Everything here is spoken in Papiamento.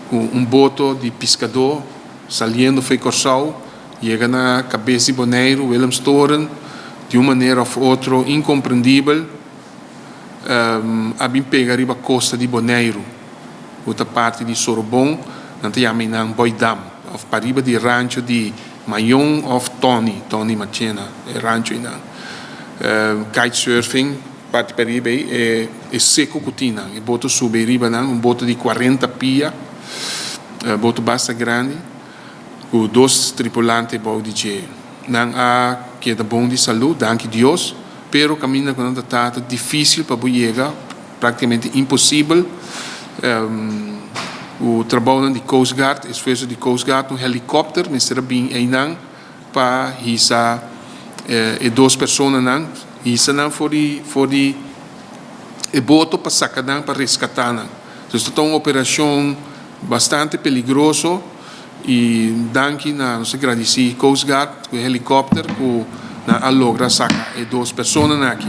Ku un boto di piskadó saliendo for di Kòrsou yega na kabes di Boneiru, Willemstoren, di un manera òf otro inkomprendibel a bin pega riba kosta di Boneiru, ku ta parti di Sorobon, nan ta yama einan Boidam, òf pariba di rancho di Mayon òf Tony, Tony Machena, e rancho einan. Kitesurfing, parti pariba ei, e seku ku tin nan, e boto subi riba nan, un boto di 40 pia, boto basta grandi, ku dos tripulante bou di dje. Nan a keda bon di salú, danki Dios, pero kaminda ku nan ta ta difísil pa bo yega, práktikamente imposibel. E trabounan di Coast Guard, esfuerso di Coast Guard, un helikòpter mester a bin einan pa hisa e dos personanan, hisa nan for di e boto pa saka nan, pa reskatá nan. Anto, ta un operashon bastante peligroso i danki na nos, gradisí Coast Guard ku helikòpter ku nan a logra saka e dos personanan aki.